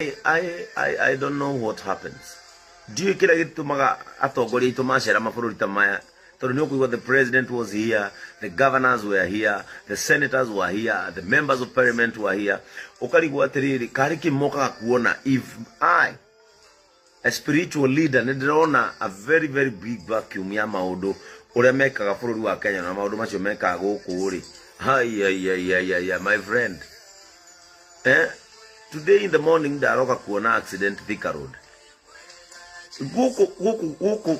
I don't know what happens. Ndiũĩ kĩrĩa gĩtũmaga atongoria aitũ macera mabũrũri ta maya, tondũ nĩ ũkũigua the president was here, the governors were here, the senators were here, the members of parliament were here. Ũkarigwo atĩrĩrĩ, karĩ kĩ mokaga kuona? If I, a spiritual leader, nĩ ndĩrona a very very big vacuum ya maũndũ ũrĩa mekaga bũrũri wa Kenya na maũndũ macio mekaga gũkũ rĩ. Hai ai ai ai ai, my friend, today in the morning ndaroka kuona accident Thika Road. Guku guku guku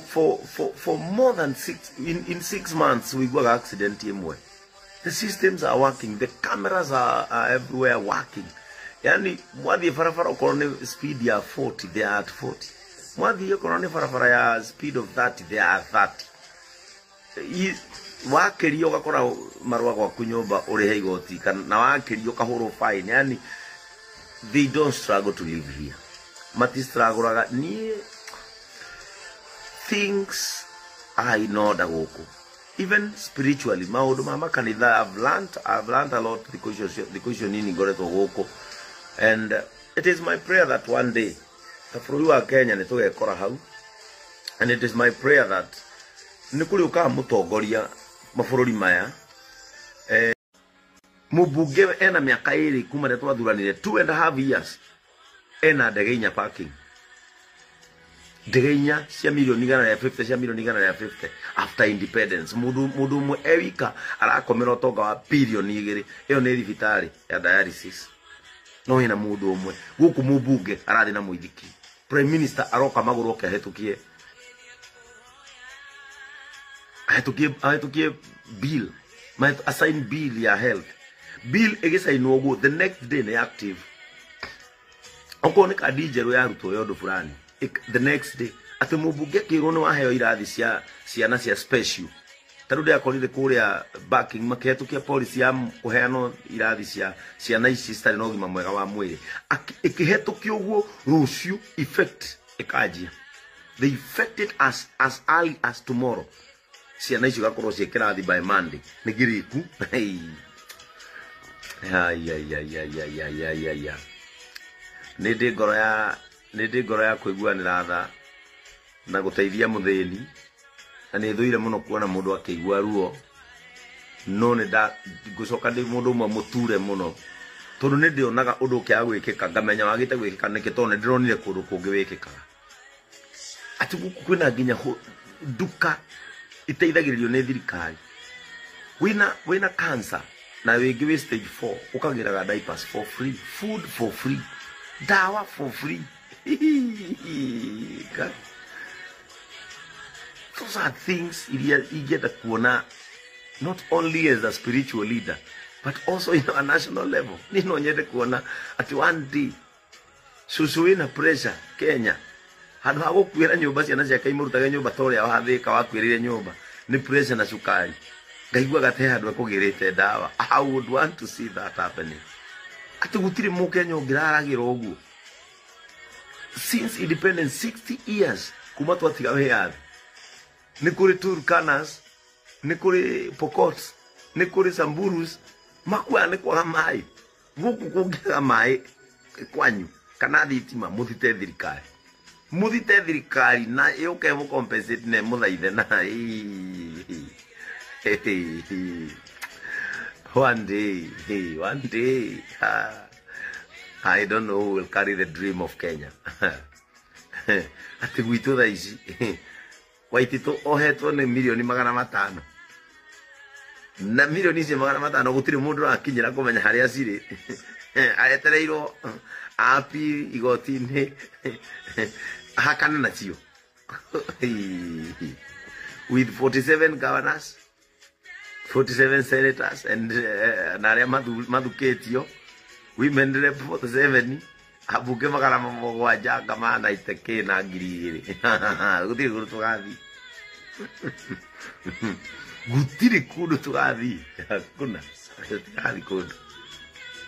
for more than six in 6 months we got accident imwe. The systems are working, the cameras are everywhere working. Yani mwathiĩ barabara, okorwo nĩ speed ya 40, they are at 40. Mwathiĩ okorwo nĩ barabara ya speed of 30, they are at 30. Wakĩria ũgakora marũa gwaku nyũmba ũrĩhe igoti, kana na wakĩria ũkahũrwo fine. Yani they don't struggle to live here, matistruggleraga. Niĩ things are in order gũkũ, even spiritually, maũndũ ma makanitha. I've learned a lot thikũ icio nini ngoretwo gũkũ, and it is my prayer that one day ta bũrũri wa Kenya nĩ tũgekora hau, and it is my prayer that nĩ kũrĩ ũkaga mũtongoria mabũrũri maya. Mũmbunge ena mĩaka 2 kuma rĩrĩa twathuranire, 2.5 years, ena ndege 4 parking, ndege 4 cia milioni 150, cia milioni 150. After independence, mundu ũmwe e wika arakomera ũtonga wa bilioni 2. Ĩyo nĩ thibitarĩ ya dialysis, no ĩna mũndũ ũmwe gũkũ. Mũmbunge arathiĩ na mũithikiri, prime minister aroka magũrũ oke ahĩtũkie bill, assign bill ya health bill. Ĩgĩcainwo ũguo, the next day nĩ active. Okorwo nĩ kandi njerũ yarutwo ya ũndũ fulani, the next day. Atĩ mũmbunge akĩrwo nĩ waheo irathi cia ciana cia special, ta rĩu ndĩrakorire kũrĩa backing makĩhetũkia policy ya kũheanwo irathi cia ciana ici citarĩ na ũgima mwega wa mwĩrĩ. Ĩkĩhetũkio ũguo, rũciũ effect ĩkanjia. They effect it as early as tomorrow. Ciana icio igakorwo ciĩ kĩrathi by Monday. Nĩ ngĩrĩku. Ai ai ai ai ai ai ai ai ai, nĩ ndĩ ngoro ya nĩ ndĩ ngoro ya kũiguanĩra tha na gũteithia mũthĩni, na nĩ thũire mũno kuona mũndũ akĩigua ruo. No nĩ nda ngũcoka ndĩ mũndũ ũmwe mũture mũno, tondũ nĩ ndĩonaga ũndũ ũkĩaga gwĩkĩka ngamenya wagĩte gwĩkĩka nĩkĩ, tondũ nĩ ndĩronire kũndũ kũngĩ wĩkĩkaga. Atĩ gũkũ kwĩna nginya nduka iteithagĩrĩrio nĩ thirikari. Wĩna cancer na wĩngĩ wĩ stage 4, ũkagĩraga diapers for free, food for free, ndawa for free. Those are things iria ingĩenda kuona, not only as a spiritual leader but also in a national level. Niĩ no nyende kuona atĩ one day cũcũ wĩna pressure Kenya, handũ ha gũkuĩra nyũmba, ciana ciake imũrutage nyũmba ta ũrĩa wathĩka wakuĩrĩire nyũmba nĩ pressure na cukari, ngaiguaga te handũ ekũgĩrĩte ndawa. I would want to see that happening, atĩ gũtirĩ mũkenya ũngĩraragĩra ũguo. Since independence, 60 years kuma twatiga wĩyathi, nĩ kũrĩ Turkanas, nĩ kũrĩ Pokots, nĩ kũrĩ Samburus makuaga nĩ kwaga maĩ. Gũkũ kũngĩaga maĩ kwanyu kana thitima, mũthite thirikari, mũthite thirikari na yũke mũ compensate na mũthaithe na one day, hey, one day, ah, I don't know who will carry the dream of Kenya. Atĩ gwitũ thaa ici Waititũ ohetwo nĩ milioni 500, na milioni icio 500 gũtirĩ mũndũ ũrakinyĩra kũmenya harĩa cirĩ. Aetereirwo api igoti-inĩ ahakane nacio with 47 governors, 47 senators and na arĩa mathukĩtio, women rep 47, ambunge 700 nga 90 k na 2000. Gũtirĩ kũndũ tũgathiĩ, gũtirĩ kũndũ tũgathiĩ. Hakuna, tũtigathiĩ kũndũ,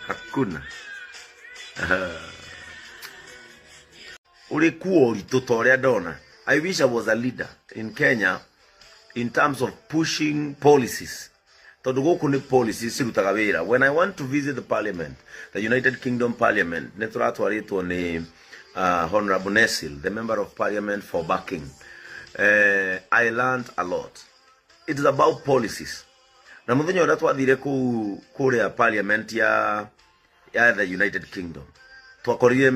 hakuna. Ũrĩ kuo ũritũ ta ũrĩa ndona. I wish I was a leader in Kenya in terms of pushing policies. Tondu guku ni policy cirutaga wira. When I want to visit the parliament, the United Kingdom Parliament, ni turatwaritwo ni Honorable Nesil, the member of parliament for Backing. I learned a lot. It is about policies. Na muthenya uria twathire kuu kuria parliament ya the United Kingdom, twakorire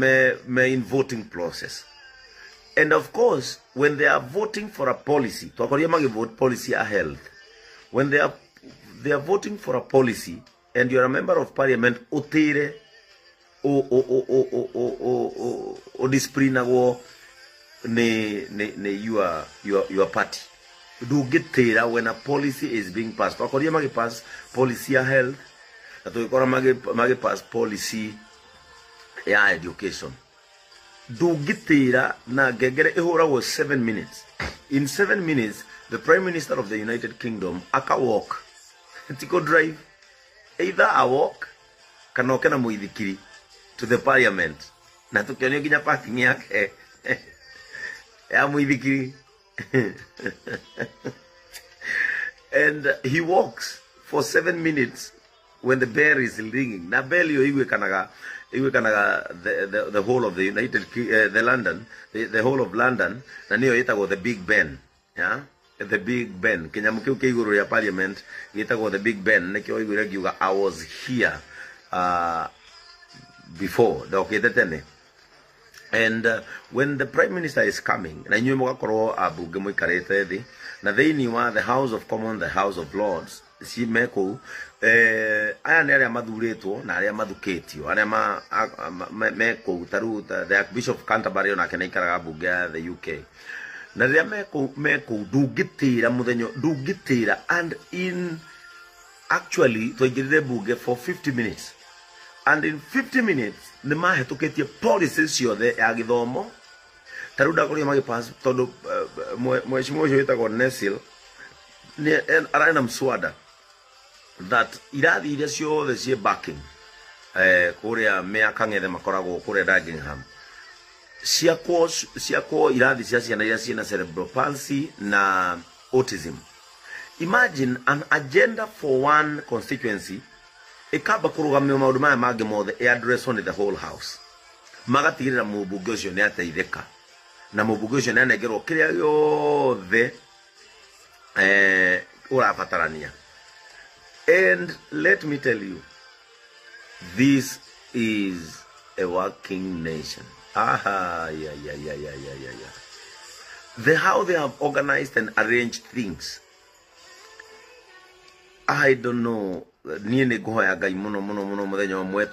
me in voting process. And of course, when they are voting for a policy, twakorire magi vote policy ya health. When they are voting for a policy and you are a member of parliament, utire o disciplinagwo ni your party. Ndungitira when a policy is being passed. Twakorire magi pass policy ya health, na tugikora magi pass policy ya education. Ndungitira na ngengere ihuragwo 7 minutes. In 7 minutes, the Prime Minister of the United Kingdom aka walk. Tiko drive, either a walk kana oke na muithikiri to the parliament. Na tukionio nginya parking yake ya muithikiri. And he walks for 7 minutes when the bell is ringing. Na bell yo igwekanaga the whole of the United the London, the whole of London, na niyo itagwo the Big Ben. Yeah, the Big Ben. Kinyamu kiu ki iguru ya parliament gitagwo the Big Ben. Nikio igure ngiuga I was here before ndokite tene. And when the Prime Minister is coming, na inyuĩ mũgakorwo ambunge mũikarĩte thĩ, na thĩinĩ wa the House of Commons, the House of Lords, ci me kũu, aya nĩ arĩa mathurĩtwo na arĩa mathukĩtio, arĩa me kũu, ta rĩu the Archbishop of Canterbury onake nĩaikaraga mbunge ya the UK. Na rĩrĩa me kũu ndũngĩtĩra mũthenya, ndũngĩtĩra, and in actually twaingĩrire mbunge for 50 minutes. And in 50 minutes, nĩ mahĩtũkĩtie policies ciothe ya gĩthomo. Ta rĩu ndakorire magĩpass, tondũ mheshimiwa ũcio wĩtagwo Nesil nĩ ararĩ na mswada that irathi iria ciothe ciĩ backing kũrĩa mĩaka ng'ethe makoragwo kũrĩa Dagenham, ciakwo irathi cia ciana iria ciĩna cerebral palsy na autism. Imagine an agenda for one constituency ikamba kurugamio maundu maya mangi mothe e address on the whole house, magatigirira mubunge ucio ni ateithika na mubunge ucio ni anengerwo kiria giothe urabatarania. And let me tell you, this is a working nation. Aha, yeah. The how they have organized and arranged things, I don't know. Niĩ nĩ ngũhoya Ngai mũno mũno mũno mũthenya ũmwe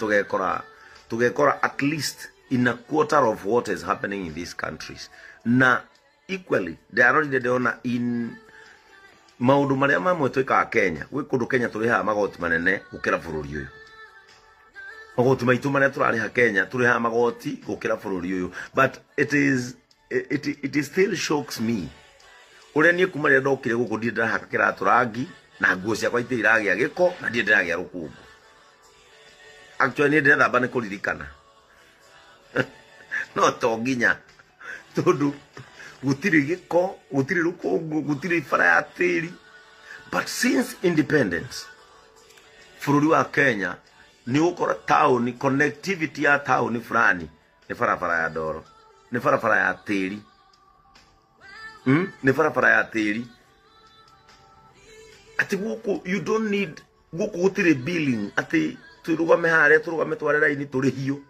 tũgekora at least in a quarter of what is happening in these countries. Na equally ndarorire ndĩrona in maũndũ marĩa mamwe twĩkaga Kenya, gwĩ kũndũ Kenya tũrĩhaga magoti manene gũkĩra bũrũri ũyũ. Magoti maitũ marĩa tũrarĩha Kenya tũrĩhaga magoti gũkĩra bũrũri ũyũ, but it still shocks me ũrĩa niĩ kuma rĩrĩa ndokire gũkũ ndirĩ ndĩrahaka kĩratũ rangi na nguo ciakwa itirĩ iragĩa gĩko na ndirĩ ndĩragĩa rũkũngũ. Actually niĩ ndĩrethamba nĩ kũririkana no to nginya, tondũ gũtirĩ gĩko, gũtirĩ rũkũngũ, gũtirĩ bara ya tĩri. But since independence bũrũri wa Kenya nĩ ũgũkora taũni, connectivity ya taũni fulani nĩ barabara ya ndoro, nĩ barabara ya tĩri, nĩ barabara ya tĩri. Ati gũkũ you don't need, gũkũ gũtirĩ billing ati tũrũgame harĩa tũrũgame tware raini tũrĩhio.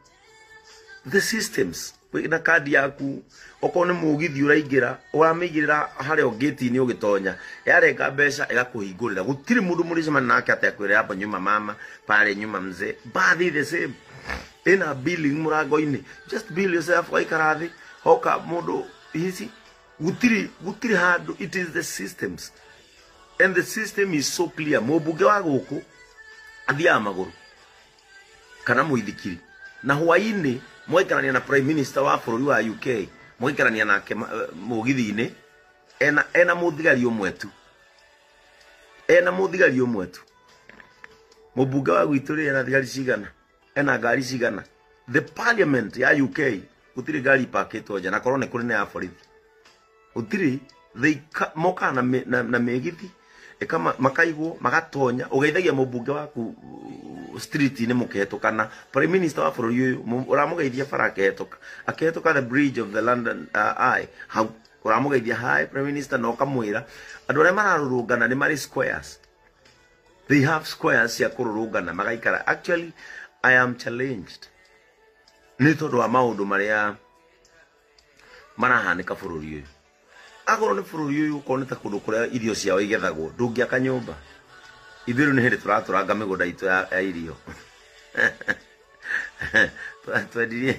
The systems, wĩna kandi yaku, okorwo nĩ mũgithi ũraingĩra, ũramĩigĩrĩra harĩa gate-inĩ ũgĩtonya, yarenga mbeca ĩgakũhingũrĩra. Gũtirĩ mũndũ mũrĩcemania nake atĩ akwĩre hapa nyuma mama, pale nyuma mzee. Bathi the same. Ĩna billing mũrango-inĩ. Just bill yourself, waikara thĩ, hoka mũndũ hici. Gũtirĩ handũ. It is the systems. And the system is so clear. Mũmbunge wa gũkũ athiaga magũrũ kana mũithikiri, na hwaĩ-inĩ mwaikarania na Prime Minister wa bũrũri wa UK, mwaikarania nake mũgithi-inĩ, ena mũthigari ũmwe tu, ena mũthigari ũmwe tu. Mũmbunge wa gwitũ rĩ ena thigari cigana, ena ngari cigana? The parliament ya UK gũtirĩ ngari ipakĩtwo nja, na korwo nĩ kũrĩ na ya borithi gũtirĩ. They mokaga na mĩgithi Ĩkama makaigwo magatonya ũgeithagia mũmbunge waku street-inĩ mũkĩhetũkana. Prime Minister wa bũrũri ũyũ ũramũgeithia bara akĩhetũka, akĩhetũka the bridge of the London Eye hau ũramũgeithia hi Prime Minister, na ũkamwĩra andũ arĩa mararũrũngana nĩ marĩ squares. They have squares cia kũrũrũngana magaikara. Actually I am challenged nĩ tondũ wa maũndũ marĩa marahanĩka bũrũri ũyũ. Akorwo nĩ bũrũri ũyũ ũkorwo nĩ ta kũndũ kũrĩa irio ciao igethagwo, ndũngĩaka nyũmba. Ithuĩ rĩu nĩ hĩndĩ tũratũranga mĩgũnda itũ ya irio. Twendirie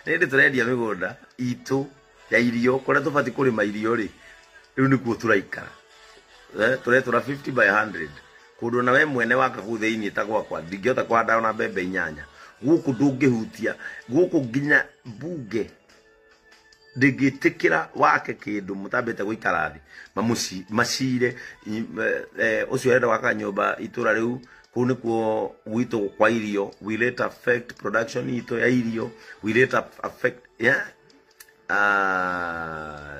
nĩ hĩndĩ tũrendia mĩgũnda itũ ya irio kũrĩa tũbatiĩ kũrĩma irio rĩ, rĩu nĩkuo tũraikara. Tũretũra 50 by 100 kũndũ na we mwene waka kũu thĩinĩ ta gwakwa ndingĩhota kũhanda ona mbembe inyanya. Gũkũ ndũngĩhutia, gũkũ nginya mbunge ndĩngĩtĩkĩra wake kĩndũ mũtambĩte gũikara thĩ macire ũcio ũrenda gwaka nyũmba itũra rĩu kũu nĩkuo gwitũ kwa irio. Will it affect production itũ ya irio? Will it affect? Yeah?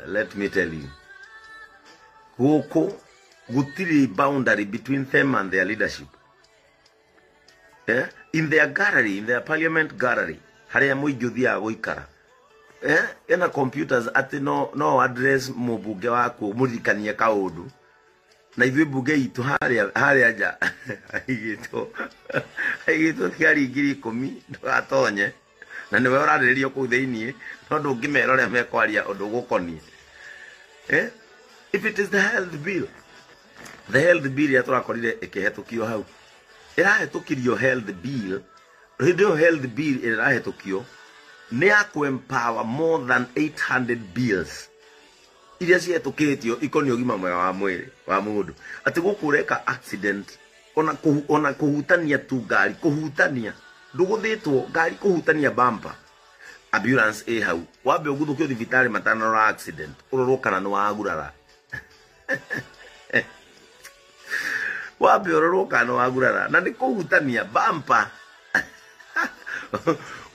Let me tell you, gũkũ gũtirĩ boundary between them and their leadership. Yeah? In their gallery, in their parliament gallery, harĩa mũingĩ ũthiaga gũikara, ena computers atĩ no address mũmbunge waku mũririkanie kaũndũ. Na ithuĩ mbunge itũ harĩa nja haigĩtwo thigari 10,000 ndũgatonye, na nĩwe ũrarĩrĩrio kũu thĩiniĩ, no ndũngĩmera ũrĩa mekwaria ũndũ ũgũkoniĩ. If it is the health bill, the health bill ĩrĩa tũrakorire ĩkĩhetũkio hau, ĩrahetũkirio health bill, hĩndĩ ĩyo health bill ĩrĩa ĩrahetũkio nĩ ya kũ-empower more than 800 bills iria cihetũkĩtio ikoniĩ ũgima mwega wa mwĩrĩ wa mũndũ. Atĩ gũkũ ũreka accident ona kũhutania tu ngari, kũhutania ndũgũthĩtwo ngari, kũhutania bumper, ambulance ĩ hau, wambe ũguthũkio thibitarĩ matanarora accident, ũrorwo kana nĩ wagurara. Wambe ũrorwo kana nĩ wagurara, na nĩ kũhutania bumper.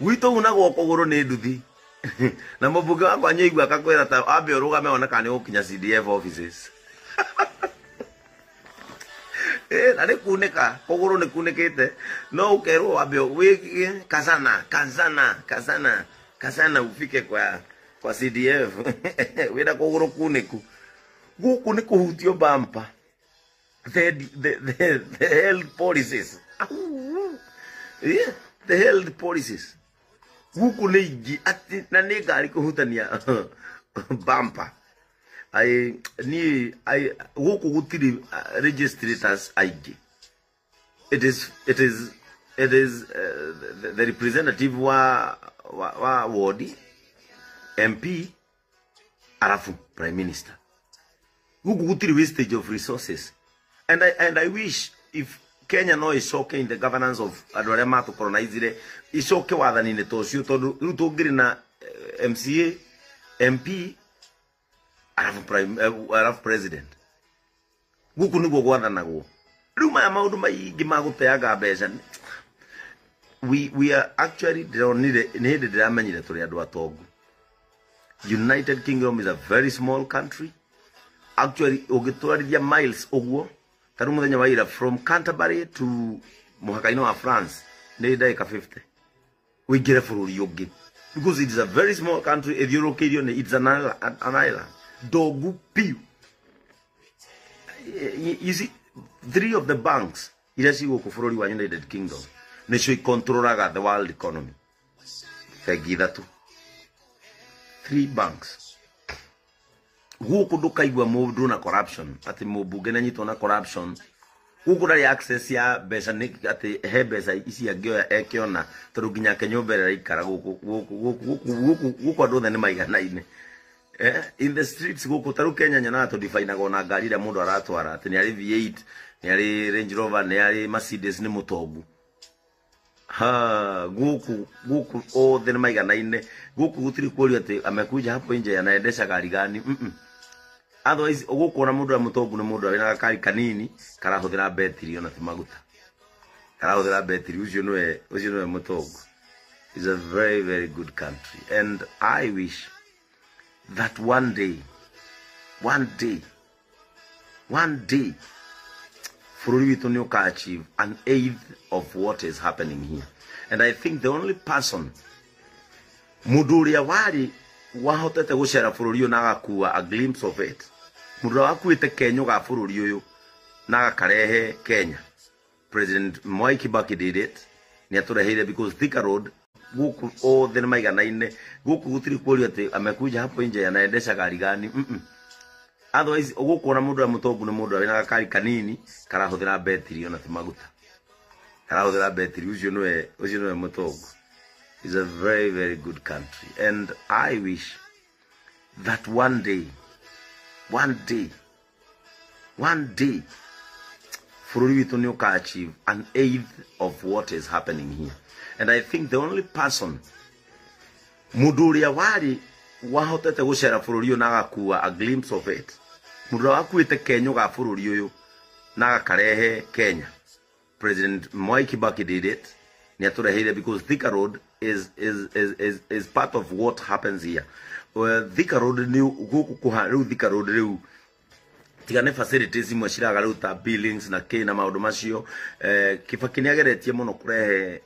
Gwitũ unagwo kũgũrũ nĩ nduthi. Na mũmbunge wakwa nyaigua akakwĩra ta wambe ũrũgame one kana nĩ ũgũkinya CDF offices. Na nĩ kunĩka kũgũrũ nĩ kunĩkĩte, no ũkerwo wambe wĩ kazana kazana kazana kazana ufike kwa CDF. Wĩna kũgũrũ kunĩku. Gũkũ nĩ kũhutio bumper. The health policies. Yeah, the health policies. Gũkũ nĩ ingĩ atĩ na nĩ ngari kũhutania bumper. Gũkũ gũtirĩ registrators aingĩ. It is the representative wa ward, MP, arafu Prime Minister. Gũkũ gũtirĩ wastage of resources. And I wish if Kenya no icoke in the governance of andũ arĩa matũcolonizire, icoke wathani-inĩ ta ũcio, tondũ rĩu tũngĩrĩ na MCA, MP, arafu president. Gũkũ nĩguo gwathanagwo. Rĩu maya maũndũ maingĩ ma gũteanga mbeca, we are actually ndĩronire nĩ hĩndĩ ndĩramenyire tũrĩ andũ atongu. United Kingdom is a very small country. Actually ũngĩtwarithia miles ũguo, ta rĩu mũthenya wa ira from Canterbury to mũhaka-inĩ wa France nĩ ndagĩka 50 ũingĩre bũrũri ũngĩ, because it is a very small country, ĩthiũrũrũkĩirio nĩ, it's an island ndongu piũ. You see, three of the banks iria ci gũkũ bũrũri wa United Kingdom nĩcio ikontrolaga the world economy. Bengi ithatũ, three banks. Gũkũ ndũkaigua mũndũ na corruption, atĩ mũmbunge nĩanyitwo na corruption. Gũkũ ndarĩ access ya mbeca, nĩ atĩ he mbeca ici angĩoya ekĩona, tondũ nginya ake nyũmba ĩrĩa araikara gũkũ gũkũ andũ othe nĩ maiganaine. In the streets gũkũ ta rĩu Kenya nyonaga tũdifainagwo na ngari ĩrĩa mũndũ aratwara, atĩ nĩ arĩ V8, nĩ arĩ Range Rover, nĩ arĩ Mercedes, nĩ mũtongu. Ha, gũkũ othe nĩ maiganaine. Gũkũ gũtirĩ kuorio atĩ amekuja hapo nje anaendesha gari gani. Otherwise ũgũkũ ona mũndũ ũrĩa mũtongu nĩ mũndũ wĩna gakari kanini karahũthĩra betiri ona ti maguta, karahũthĩra betiri, ũcio nĩwe mũtongu. It's a very very good country, and I wish that one day Bũrũri witũ nĩ ũka achieve an eighth of what is happening here. And I think the only person, mũndũ ũrĩa warĩ wahotete gũcera bũrũri ũyũ na agakua a glimpse of it, mũndũ ũrĩa wakuĩte kenyũ ga bũrũri ũyũ na agakarehe Kenya, President Mwai Kibaki did it. Nĩ atũreheire, because Thika Road gũkũ othe nĩ maiganaine. Gũkũ gũtirĩ kuorio atĩ amekuja hapo nje anaendesha gari gani. Otherwise gũkũ ona mũndũ ũrĩa mũtongu nĩ mũndũ wĩna gakari kanini karahũthĩra betiri, ona ti maguta, karahũthĩra betiri. Ũcio nĩwe mũtongu. Is a very, very good country, and I wish that one day, one day, one day bũrũri witũ nĩ ũka achieve an eighth of what is happening here. And I think the only person, mũndũ ũrĩa warĩ wahotete gũcera bũrũri ũyũ na agakua a glimpse of it, mũndũ ũrĩa wakuĩte kenyũ ga bũrũri ũyũ na agakarehe Kenya, President Mwai Kibaki did it. Nĩ atũreheire, because Thika Road is part of what happens here. Well, Thika Road nĩ gũkũ kũha rĩu. Thika Road rĩu, tiga nĩ facilities imwe ciraga rĩu ta buildings na kĩ na maũndũ macio, Kibaki nĩ ageretie mũno kũrehe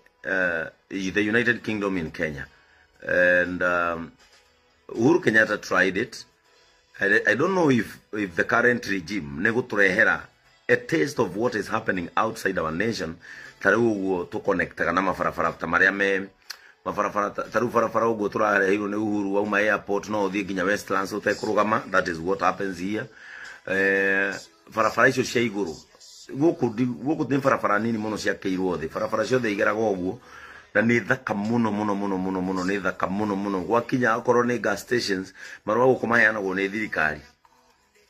the United Kingdom in Kenya, and Uhuru Kenyatta tried it. I don't know if the current regime nĩ gũtũrehera a taste of what is happening outside our nation. Ta rĩu ũguo tũconnectaga na mabarabara ta marĩa me mabarabara, ta rĩu barabara ũguo tũrareheirwo nĩ Uhuru, wauma airport no ũthiĩ nginya Westlands ũtekũrũgama. That is what happens here. Barabara icio cia igũrũ gũkũ gũkũ nĩ barabara nini mũno ciakĩirwo thĩ. Barabara ciothe igeraga ũguo na nĩ thaka mũno mũno mũno mũno mũno, nĩ thaka mũno mũno. Gwakinya okorwo nĩ gas stations, marũa gũkũ maheanagwo nĩ thirikari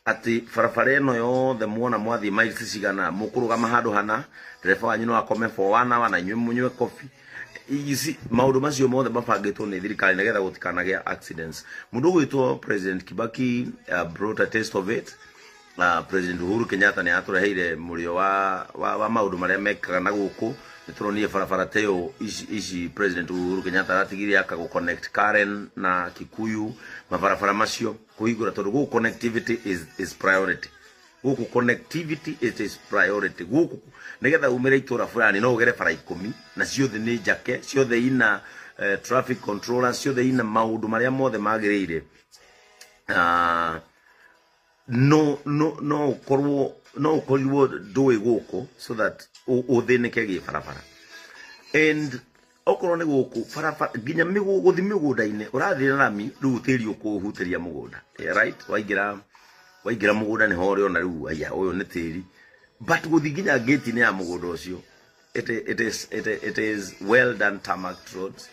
atĩ barabara ĩno yothe muona mwathiĩ miles cigana, mũkũrũgama handũ hana, ndereba wanyu no akome for one hour na inyuĩ mũnyue coffee. You see, maũndũ macio mothe mabangĩtwo nĩ thirikari nĩgetha gũtikanagĩa accidents. Mũndũ ũgwĩtwo President Kibaki brought a taste of it. President Uhuru Kenyatta nĩ atũreheire mũrĩo wa maũndũ marĩa mekaga na gũkũ. Nĩ tũronire barabara ta ĩyo ici President Uhuru Kenyatta aratigire aka gũ connect Karen na Kikuyu, mabarabara macio kũhingũra, tondũ gũkũ connectivity is priority. Gũkũ connectivity, it is priority. Gũkũ nĩgetha umĩre itũra fulani no ũgere bara 10, na ciothe nĩ njake, ciothe ina traffic controllers, ciothe ina maũndũ marĩa mothe magĩrĩire. No ukorwo no ukorirwo ndũĩ gũkũ so that ũthĩnĩke gĩ barabara. And okorwo nĩ gũkũ barabara nginya gũthi mĩgũnda-inĩ, ũrathiĩ na rami rĩu tĩri ũkũhutĩria mũgũnda. Yeah, right, waingĩra mũgũnda nĩho ũrĩona rĩu, aya, ũyũ nĩ tĩri, but gũthi nginya gate-inĩ ya mũgũnda ũcio, it is well done tarmac roads.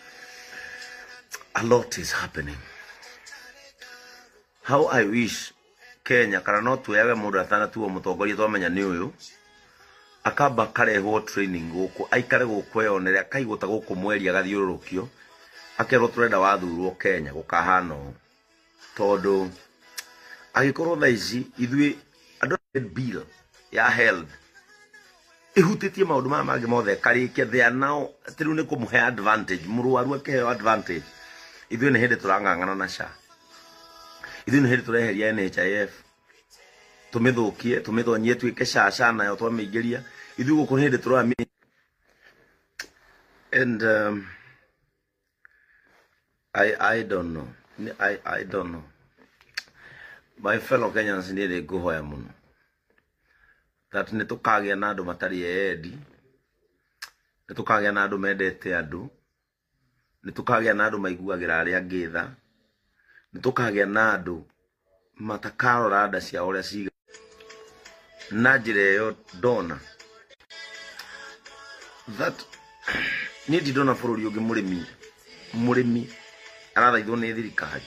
A lot is happening. How I wish Kenya kana no tuoyage mũndũ atanatuo mũtongoria, twamenya nĩ ũyũ, akamba akarehwo training gũkũ, aikare gũkũ, eyonere, akaigwo ta gũkũ mweri, agathiũrũrũkio, akerwo tũrenda wathurwo Kenya gũkahana ũũ. Tondũ angĩkorwo thaa ici ithuĩ andũ bill ya health ĩhutĩtie maũndũ maya mangĩ mothe karĩkia, they are now atĩ rĩu nĩ kũmũhe advantage, mũrwaru akĩheo advantage. Ithuĩ nĩ hĩndĩ tũrang'ang'ana na SHA, ithuĩ nĩ hĩndĩ tũreheria NHIF, tũmĩthũkie, tũmĩthonyie tuĩke SHA. SHA nayo twamĩingĩria, ithuĩ gũkũ nĩ hĩndĩ tũrami and I don't know. I don't know, my fellow Kenyans. Nĩ rĩ ngũhoya mũno that nĩ tũkagĩa na andũ matarĩ endi, nĩ tũkagĩa na andũ mendete andũ, nĩ tũkagĩa na andũ maiguagĩra arĩa angĩ tha, nĩ tũkagĩa na andũ matakarora nda ciao ũrĩa ciga na njĩra ĩyo. Ndona that niĩ ndindona bũrũri ũngĩ mũrĩmi arathaithwo nĩ thirikari.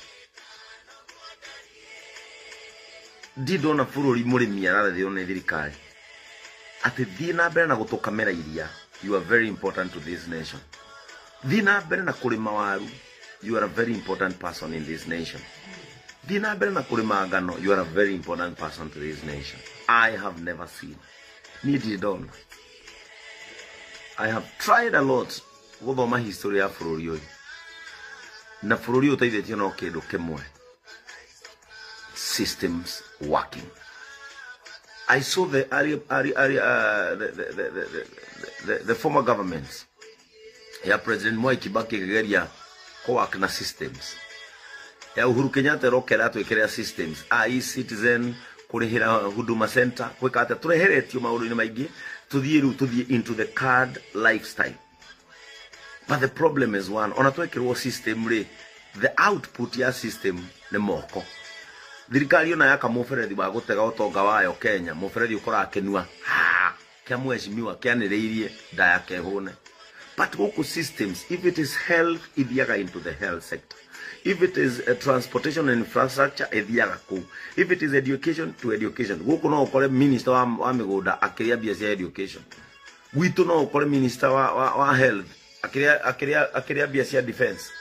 Ndindona bũrũri mũrĩmi arathaithwo nĩ thirikari atĩ thiĩ na mbere na gũtũkamĩra iria, you are very important to this nation. Thiĩ na mbere na kũrĩma waru, you are a very important person in this nation. Thiĩ na mbere na kũrĩma ngano, you are a very important person to this nation. I have never seen, niĩ ndirĩ ndona. I have tried a lot gũthoma history ya bũrũri ũyũ, na bũrũri ũyũ ũteithĩtio no kĩndũ kĩmwe: systems working. I saw the the former governments ya President Mwai Kibaki ĩkĩgeria kũwork na systems ya Uhuru Kenyatta ĩrokera twĩkĩrĩra systems e-Citizen, kũrĩhĩra Huduma Center, gwĩka atĩa, tũreheretio maũndũ-inĩ maingĩ, tũthiĩ rĩu tũthiĩ into the card lifestyle. But the problem is one, ona twekĩrwo system rĩ, the output ya system nĩ moko. Thirikari ona yaka mũberethi wa gũtega ũtonga wayo Kenya, mũberethi ũkoraga kĩnua kĩa mheshimiwa kĩanĩrĩirie nda yake hũne. But gũkũ systems, if it is health, ithiaga into the health sector. If it is transportation and infrastructure, ithiaga kũu. If it is education, to education. Gũkũ no ũkore minister wa mĩgũnda akĩrĩa mbia cia education. Gwitũ no ũkore minister wa health akĩrĩa mbia cia defense.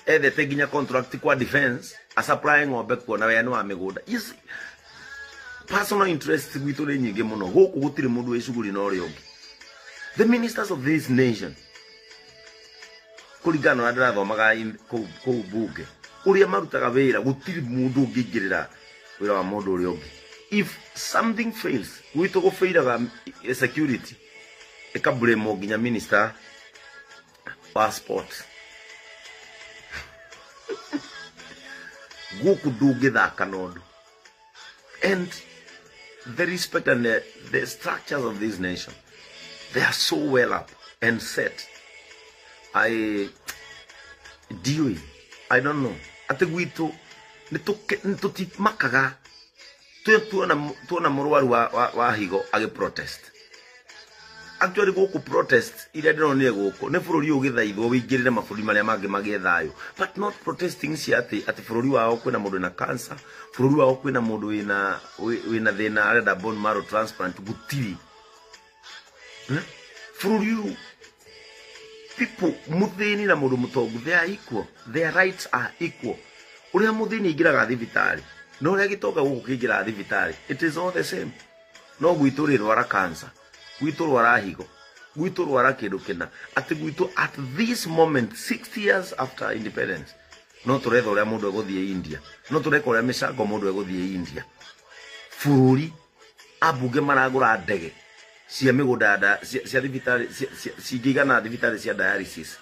Ethete nginya contract kwa defense, asupply ng'ombe kuona wea nĩ wa mĩgũnda. Yes, personal interest gwitũ nĩ nyingĩ mũno. Gũkũ gũtirĩ mũndũ wĩ cuguri na ũrĩa ũngĩ. The ministers of this nation, kũringana na ũrĩa ndĩrathomaga kũu bunge, ũrĩa marutaga wĩra, gũtirĩ mũndũ ũngĩingĩrĩra wĩra wa mũndũ ũrĩa ũngĩ. If something fails, gwitũ gũbĩiraga security, ĩkablame nginya minister wa sports. Gũkũ ndũngĩthaka na ũndũ. And the respect and the structures of this nation, they are so well up and set. I don't know. Ati gwitũ nĩtũtimakaga tuona mũrwaru wa higo agĩ protest. Actually gũkũ protest iria ndĩronire gũkũ nĩ bũrũri ũgĩthaithwo wĩingĩrĩre mabũrũri marĩa mangĩ magĩe thayũ, but not protesting cia atĩ bũrũri wao kwĩna mũndũ wĩna cancer, bũrũri wao kwĩna mũndũ wĩna thĩna arenda bone marrow transplant, gũtirĩ. Bũrũri ũyũ people muthini na mundu mutongu, they are equal, their rights are equal. Uria muthini aingiraga thibitarĩ na uria gitonga guku kiingiraga thibitarĩ, it is all the same. No gwitũ rĩrwara cancer, gwitũ rwara higo, gwitũ rwara kindu kina, ati gwitũ at this moment 60 years after independence no turetha uria mundu eguthie India, no tureka uria micango mundu eguthie India. Bururi ambunge maragura ndege cia mĩgũnda cia thibitarĩ cingĩigana thibitarĩ cia dialysis.